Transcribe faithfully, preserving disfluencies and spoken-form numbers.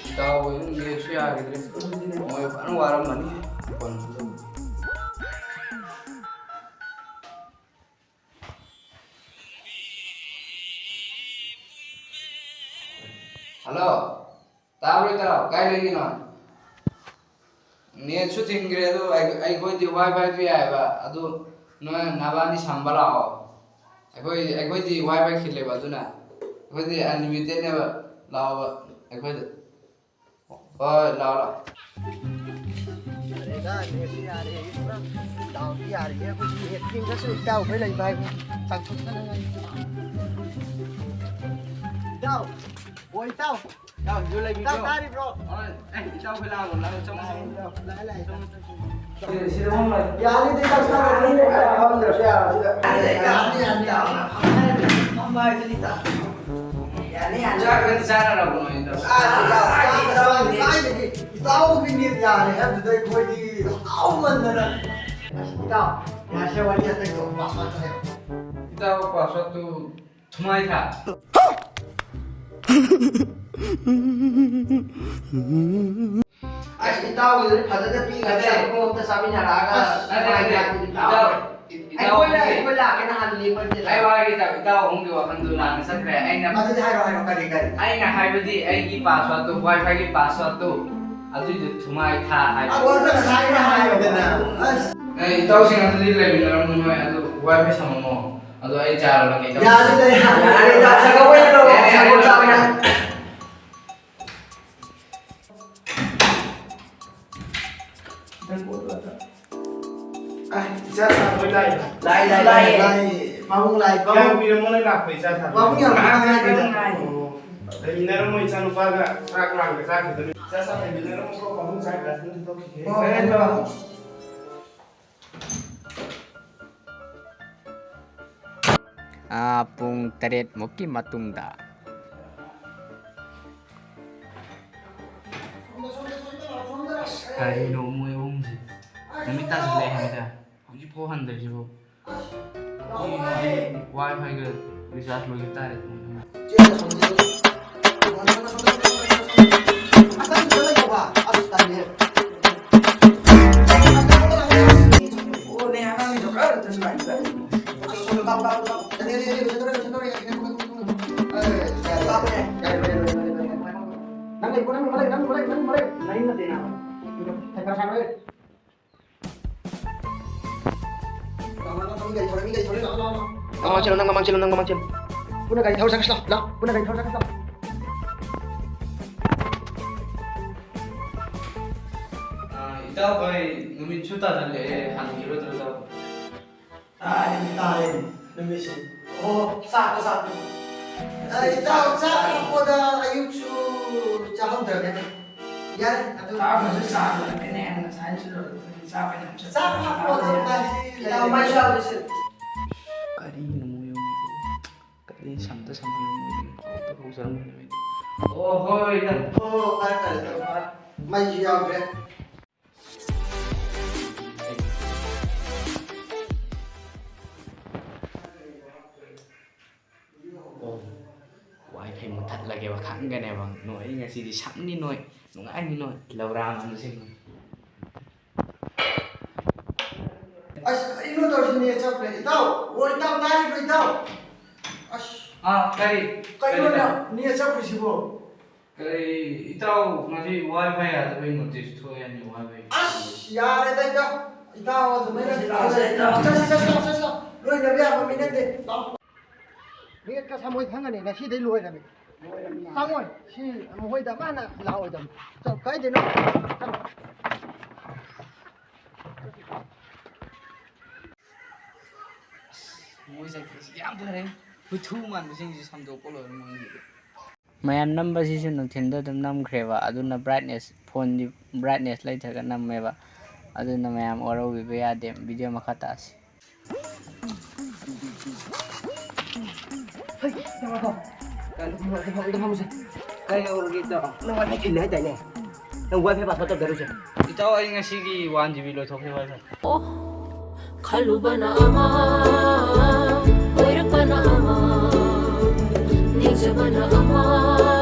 ꯏꯇꯥꯎ ꯍꯣꯏ ꯅꯦꯠꯁꯨ ꯌꯥꯈꯤꯗ꯭ꯔꯦ꯫ ꯃꯣꯏ ꯐꯖꯅ ꯋꯥꯔꯝꯃꯅꯤ꯫ ꯍꯜꯂꯣ, ꯇꯥꯕ꯭ꯔꯣ ꯏꯇꯥꯎ? ꯀꯥꯏ ꯂꯩꯔꯤꯅꯣ? ꯅꯦꯠꯁꯨ ꯊꯤꯡꯈ꯭ꯔꯦ ꯑꯗꯨ ꯑꯩ-, ꯑꯩꯈꯣꯏꯗꯤ ꯋꯥꯏ ꯐꯥꯏꯁꯨ ꯌꯥꯏꯑꯕ꯫ ꯑꯗꯨ ꯅꯣꯏ ꯅꯕꯥꯅꯤ ꯁꯪꯕ ꯂꯥꯛꯑꯣ꯫ ꯑꯩꯈꯣꯏ, ꯑꯩꯈꯣꯏꯗꯤ ꯋꯥꯏ ꯐꯥꯏ ꯈꯤꯜꯂꯦꯕ, ꯑꯗꯨꯅ ꯑꯩꯈꯣꯏꯗꯤ ꯑꯟꯂꯤꯃꯤꯇꯦꯠꯅꯦꯕ꯫ ꯂꯥꯛꯑꯣꯕ ꯑꯩꯈꯣꯏꯗ꯫ ꯍꯣꯏ, ꯂꯥꯛꯑꯣ, ꯂꯥꯛꯑꯣ꯫ ꯌꯥꯔꯦꯗ, ꯅꯦꯠꯁꯨ ꯌꯥꯔꯦ꯫ ꯏꯇꯥꯎꯗꯤ ꯌꯥꯔꯦ꯫ ꯑꯩꯈꯣꯏꯗꯤ ꯅꯦꯠ ꯊꯤꯡꯉꯁꯨ ꯏꯇꯥꯎ ꯑꯩꯈꯣꯏ ꯂꯩꯕ ꯍꯥꯏꯕꯨ ꯆꯥꯎꯊꯣꯛꯇꯅ ꯉꯥꯏ꯫ ꯏꯇꯥꯎ! ꯑꯣ, ꯏꯇꯥꯎ! ꯏꯇꯥꯎ, ꯁꯤꯗ ꯂꯩꯕꯤꯌꯣ꯫ ꯏꯇꯥꯎ ꯇꯥꯔꯤꯕ꯭ꯔꯣ? ꯍꯣꯏ꯫ ꯑꯦ, ꯏꯇꯥꯎ, ꯑꯩꯈꯣꯏ ꯂꯥꯛꯑꯣ, ꯂꯥꯛꯑꯣ, ꯆꯪꯉꯣ, ꯂꯥꯛꯑꯦ, ꯆꯪꯉꯣ꯫ ꯏꯇꯥꯎ, ꯂꯥꯛꯑꯦ, ꯂꯥꯛꯑꯦ, ꯏꯇꯥꯎ꯫ ꯁꯤꯗ, ꯁꯤꯗ ꯐꯝꯃꯣ꯫ ꯌꯥꯅꯤꯗ, ꯏꯇꯥꯎ, ꯁꯥꯟꯅꯔꯅꯤ꯫ ꯐꯝꯗ꯭ꯔꯁꯨ ꯌꯥꯔꯣ, ꯁꯤꯗ꯫ ꯌꯥꯅꯤ, ꯌꯥꯅꯤ, ꯏꯇꯥꯎ꯫ ꯐꯝꯕ ꯍꯥꯏꯗꯨꯅꯤ, ꯏꯇꯥꯎ꯫ ꯌꯥꯅꯤ, ꯌꯥꯅꯤ꯫ ꯆꯥꯛ ꯈꯔ ꯆꯥꯅꯔꯕꯣ, ꯅꯣꯏ, ꯏꯇꯥꯎ? ꯆꯥꯗ꯭ꯔꯤ, ꯏꯇꯥꯎ, ꯆꯥꯗ꯭ꯔꯤ, ꯆꯥꯗ꯭ꯔꯤ꯫ ꯀꯥꯏꯗꯒꯤ? ꯏꯇꯥꯎꯒꯤ ꯅꯦꯠ ꯌꯥꯔꯦ ꯍꯥꯏꯕꯗꯨꯗ ꯑꯩꯈꯣꯏꯗꯤ ꯍꯔꯥꯎꯃꯟꯗꯅ꯫ ꯑꯁ, ꯏꯇꯥꯎ, ꯌꯥꯁꯦ, ꯋꯥꯔꯤ ꯑꯇꯩ ꯇꯧ, ꯄꯥꯁꯋꯥꯔꯗ ꯍꯥꯏꯔꯛꯑꯣ꯫ ꯏꯇꯥꯎ, ꯄꯥꯁꯋꯥꯔꯗꯇꯨ ꯊꯨꯃꯥꯏ ꯊꯥ꯫ ꯑꯁ, ꯏꯇꯥꯎꯒꯤꯗꯨꯗꯤ ꯐꯖꯅ ꯄꯤꯈ꯭ꯔꯦ, ꯅꯠꯇꯦ꯫ ꯆꯥꯛꯈꯨꯝ ꯑꯝꯇ ꯆꯥꯃꯤꯟꯅꯔꯛꯑꯒ ꯑꯁ, ꯅꯠꯇꯦ, ꯅꯠꯇꯦ꯫ ꯅꯨꯡꯉꯥꯏꯅ ꯏꯇꯥꯎ, ꯏ-, ꯏꯇꯥꯎ ꯑꯩꯈꯣꯏꯅ, ꯍꯣꯡꯒꯦ-, ꯑꯩꯈꯣꯏ ꯂꯥꯛꯀꯦꯅ ꯍꯥꯟꯅ ꯂꯦꯞꯄꯁꯦ꯫ ꯑꯩ ꯋꯥꯒꯦ, ꯏꯇꯥꯎ, ꯏꯇꯥꯎ ꯑꯍꯨꯝꯒꯤ ꯋꯥꯈꯜꯗꯨ ꯂꯥꯟꯅ ꯆꯠꯈ꯭ꯔꯦ꯫ ꯑꯩꯅ ꯑꯗꯨꯗꯤ ꯍꯥꯏꯔꯣ, ꯍꯥꯏꯔꯣ, ꯀꯔꯤ, ꯀꯔꯤ? ꯑꯩꯅ ꯍꯥꯏꯕꯗꯤ ꯑꯩꯒꯤ ꯄꯥꯁꯋꯥꯔꯗꯇꯨ, ꯋꯥꯏ ꯐꯥꯏꯒꯤ ꯄꯥꯁꯋꯥꯔꯗꯇꯨ, ꯑꯗꯨꯏꯗꯨ ꯊꯨꯃꯥꯏ ꯊꯥ ꯍꯥꯏꯕ꯫ ꯑꯗꯨ ꯉꯁꯥꯏꯅ ꯍꯥꯏꯌꯨꯗꯅ꯫ ꯑꯁ꯫ ꯑꯦ, ꯏꯇꯥꯎꯁꯤꯡ ꯑꯗꯨꯗꯤ ꯂꯩꯃꯤꯟꯅꯔꯝꯃꯣ ꯅꯣꯏ, ꯑꯗꯨ ꯋꯥꯏ ꯐꯥꯏ ꯁꯝꯃꯝꯃꯣ꯫ ꯑꯗꯣ ꯑꯩ ꯆꯥ ꯂꯣꯜꯂꯛꯀꯦ, ꯏꯇꯥꯎ꯫ ꯌꯥꯔꯦ, ꯌꯥꯔꯦ, ꯌꯥꯔꯦ, ꯆꯥ ꯁꯥꯕ ꯑꯣꯏꯅ ꯂꯧꯔꯣ, ꯌꯥꯔꯦ, ꯌꯥꯔꯦ, ꯁꯪꯒꯣꯝ ꯆꯥꯕ ꯌꯥꯔꯦ꯫ ꯑꯣꯏꯅ꯫ ꯈꯤꯇꯪ ꯀꯣꯠꯂꯣ ꯑꯗ꯫ ꯑꯥꯏ, ꯏꯆꯥ ꯁꯥꯕ ꯍꯣꯏ ꯂꯥꯛꯏꯕ? ꯂꯥꯛꯏ, ꯂꯥꯛꯏ, ꯂꯥꯛꯏ꯫ ꯂꯥꯛꯏ, ꯄꯥꯕꯨꯡ ꯂꯥꯛꯏ, ꯄꯥꯕꯨꯡ꯫ ꯀꯌꯥꯝ ꯀꯨꯏꯔꯃꯣ ꯅꯣꯏ ꯂꯥꯛꯄ ꯏꯆꯥ ꯁꯥꯕ? ꯄꯥꯕꯨꯡ ꯌꯥꯝ ꯉꯥꯏꯍꯥꯛ ꯉꯥꯏꯔꯤꯗ꯫ ꯉꯥꯏꯔꯤ꯫ ꯑꯣ, ꯂꯩꯃꯤꯟꯅꯔꯝꯃꯣ ꯏꯆꯥ ꯅꯨꯄꯥꯒ ꯆꯥꯛ ꯂꯥꯡꯒ ꯆꯥꯈꯤꯗꯣꯏꯅꯤ꯫ ꯏꯆꯥ ꯁꯥꯕ ꯂꯩꯃꯤꯟꯅꯔꯝꯃꯣꯀꯣ, ꯄꯥꯕꯨꯡ ꯆꯥꯛ ꯒ꯭ꯂꯥꯁ ꯑꯃ ꯊꯛꯈꯤꯒꯦ꯫ ꯍꯣꯏ, ꯍꯣꯏ, ꯍꯣꯏ, ꯄꯥꯕꯨꯡ꯫ ꯑꯥ, ꯄꯨꯡ ꯇꯔꯦꯠ ꯃꯨꯛꯀꯤ ꯃꯇꯨꯡꯗ꯫ ꯑꯁ, ꯀꯔꯤꯅꯣ ꯃꯣꯏ ꯑꯍꯨꯝꯁꯦ? ꯅꯨꯃꯤꯠ ꯇꯥꯁꯤꯜꯂꯛꯑꯦ ꯍꯥꯏꯗ꯫ ꯍꯧꯖꯤꯛꯐꯥꯎ ꯍꯟꯗ꯭ꯔꯤꯁꯤꯕꯨ? ꯀꯔꯤꯅꯣ ꯑꯩ ꯋꯥꯏ ꯐꯥꯏꯒ ꯔꯤꯆꯥꯔꯖ ꯂꯣꯏꯈꯤꯕ ꯇꯥꯔꯦ꯫ ꯅꯪ ꯃꯃꯥꯡ ꯆꯦꯜꯂꯣ, ꯅꯪ ꯃꯃꯥꯡ ꯆꯦꯜꯂꯣ, ꯅꯪ ꯃꯃꯥꯡ ꯆꯦꯜꯂꯣ꯫ ꯄꯨꯟꯅ ꯒꯥꯔꯤ ꯊꯧꯔ ꯆꯠꯈ꯭ꯔꯁꯤ ꯂꯥꯎ, ꯂꯥꯎ, ꯄꯨꯟꯅ ꯒꯥꯔꯤ ꯊꯧꯔ ꯆꯠꯈ꯭ꯔꯁꯤ ꯂꯥꯎ꯫ ꯑꯥ, ꯏꯇꯥꯎ, ꯑꯩ ꯅꯨꯃꯤꯠꯁꯨ ꯇꯥꯁꯜꯂꯛꯑꯦ, ꯍꯟꯈꯤꯔꯣꯏꯗ꯭ꯔꯣ, ꯏꯇꯥꯎ? ꯇꯥꯔꯦ, ꯇꯥꯔꯦ, ꯅꯨꯃꯤꯠꯁꯦ꯫ ꯑꯣ, ꯆꯥꯛꯇꯣ, ꯆꯥꯛꯇꯣ꯫ ꯑꯩ ꯆꯥꯛ, ꯆꯥꯛ ꯇꯣꯛꯄꯗ ꯑꯌꯨꯛꯁꯨ ꯆꯥꯍꯧꯗ꯭ꯔꯕꯅꯦ꯫ ꯌꯥꯔꯦ, ꯑꯗꯨ ꯆꯥꯕꯁꯨ ꯆꯥꯗ꯭ꯔꯕꯅꯦ, ꯉꯁꯥꯏꯁꯨ ꯆꯥꯛ ꯑꯣꯏꯅ ꯆꯥꯛ ꯍꯥꯞꯄꯣ, ꯑꯗꯨꯝ ꯉꯥꯏꯁꯤ ꯂꯩꯔꯦ꯫ ꯏꯇꯥꯎ, ꯃꯩꯁꯨ ꯌꯥꯎꯗꯦ ꯁꯤ꯫ ꯀꯔꯤꯅꯣ ꯃꯣꯏ ꯌꯧꯅꯤꯡꯕꯣ? ꯀꯔꯤ ꯁꯝꯇ ꯁꯝꯍꯜꯂꯣ ꯃꯣꯏ? ꯀꯥꯎꯗ ꯀꯧꯖꯔꯝꯃꯣꯏꯅꯦ꯫ ꯑꯣ, ꯍꯣꯏ, ꯍꯣꯏ, ꯏꯇꯥꯎ꯫ ꯑꯣ, ꯐꯔꯦ, ꯐꯔꯦ, ꯏꯇꯥꯎ, ꯐꯔꯦ꯫ ꯃꯩꯁꯨ ꯌꯥꯎꯗ꯭ꯔꯦ꯫ ꯑꯣ, ꯋꯥꯏ ꯐꯥꯏ ꯃꯨꯠꯊꯠꯂꯒꯦꯕ, ꯈꯪꯒꯅꯦꯕ꯫ ꯅꯣꯏ ꯉꯁꯤꯗꯤ ꯁꯝꯅꯤ ꯅꯣꯏ, ꯅꯨꯡꯉꯥꯏꯅꯤ ꯅꯣꯏ, ꯂꯧꯔꯥ ꯃꯥꯟꯕꯁꯤꯡ ꯅꯣꯏ꯫ ꯑꯁ, ꯀꯔꯤꯅꯣ ꯇꯧꯔꯤꯁꯤ, ꯅꯦꯠ ꯆꯞꯈ꯭ꯔꯦ꯫ ꯏꯇꯥꯎ, ꯑꯣ, ꯏꯇꯥꯎ, ꯇꯥꯔꯤꯕ꯭ꯔꯣ, ꯏꯇꯥꯎ? ꯑꯁ꯫ ꯑꯥ, ꯀꯔꯤ? ꯀꯩꯅꯣ ꯀꯔꯤ? ꯅꯦꯠ ꯆꯞꯈ꯭ꯔꯤꯁꯤꯕꯣ? ꯀꯔꯤ, ꯏꯇꯥꯎ, ꯉꯁꯤ ꯋꯥꯏ ꯐꯥꯏ ꯌꯥꯗꯕꯩ ꯅꯣꯇꯤꯁ ꯊꯣꯛꯑꯦ ꯍꯥꯏꯅꯤ, ꯋꯥꯏ ꯐꯥꯏ꯫ ꯑꯁ, ꯌꯥꯔꯦꯗ, ꯏꯇꯥꯎ꯫ ꯏꯇꯥꯎ ꯑꯗꯨꯃꯥꯏꯅ ꯆꯠꯁꯤ, ꯆꯠꯁꯤ, ꯆꯠꯁꯤ, ꯆꯠꯁꯤ, ꯆꯠꯁꯤ꯫ ꯂꯣꯏꯗꯕ ꯌꯥꯕ ꯃꯤ ꯅꯠꯇꯦ꯫ ꯂꯥꯎ꯫ ꯃꯤꯅꯤꯠꯀ ꯁꯥꯃꯣꯏ ꯈꯪꯒꯅꯤ, ꯉꯁꯤꯗꯩ ꯂꯣꯏꯔꯅꯤ꯫ ꯆꯪꯉꯣꯏ, ꯁꯤ ꯃꯈꯣꯏꯗ ꯃꯥꯅ ꯂꯥꯛꯑꯣꯏꯗꯕꯅꯤ꯫ ꯆꯠꯂꯣ, ꯀꯥꯏꯗꯩꯅꯣ? ꯆꯠꯂꯣ꯫ ꯃꯣꯏ ꯆꯠꯈ꯭ꯔꯤꯁꯤ ꯌꯥꯝ ꯐꯔꯦ꯫ ꯍꯨꯏꯊꯨ ꯃꯥꯟꯕꯁꯤꯡꯁꯤ ꯁꯟꯗꯣꯛꯄ ꯂꯣꯏꯔ ꯃꯣꯏꯒꯤꯗꯤ꯫ ꯃꯌꯥꯝ ꯅꯝꯕꯁꯤꯁꯨ ꯅꯨꯡꯊꯤꯜꯗ ꯑꯗꯨꯝ ꯅꯝꯈ꯭ꯔꯦꯕ, ꯑꯗꯨꯅ ꯕ꯭ꯔꯥꯏꯠꯅꯦꯁ, ꯐꯣꯟꯗꯤ ꯕ꯭ꯔꯥꯏꯠꯅꯦꯁ ꯂꯩꯊꯔꯒ ꯅꯝꯃꯦꯕ, ꯑꯗꯨꯅ ꯃꯌꯥꯝ ꯋꯥꯔꯧꯕꯤꯕ ꯌꯥꯗꯦ꯫ ꯚꯤꯗꯤꯑꯣ ꯃꯈꯥ ꯇꯥꯁꯤ꯫ ꯍꯩ, ꯏꯇꯥꯎ, ꯏꯇꯥꯎ꯫ ꯀꯩꯅꯣ, ꯏꯇꯥꯎ, ꯏꯇꯥꯎ, ꯐꯝꯃꯨꯁꯦ꯫ ꯀꯩ ꯌꯧꯔꯒꯦ, ꯏꯇꯥꯎ? ꯅꯪ ꯋꯥꯏ ꯐꯥꯏ ꯈꯤꯜꯂꯦ ꯍꯥꯏꯗꯥꯏꯅꯦ? ꯅꯪ ꯋꯥꯏ ꯐꯥꯏ ꯄꯥꯁꯋꯥꯔꯗ ꯇꯧꯗꯔꯨꯁꯦ꯫ ꯏꯇꯥꯎ, ꯑꯩ ꯉꯁꯤꯒꯤ ꯋꯥꯟ ꯖꯤ ꯕꯤ ꯂꯣꯏꯊꯣꯛꯈ꯭ꯔꯦ ꯋꯥꯏ ꯐꯥꯏ꯫ ꯑꯣ, ꯈꯜꯂꯨꯕꯅ ꯑꯃ, ꯑꯣꯏꯔꯛꯄꯅ ꯑꯃ, ꯅꯤꯡꯖꯕꯅ ꯑꯃ꯫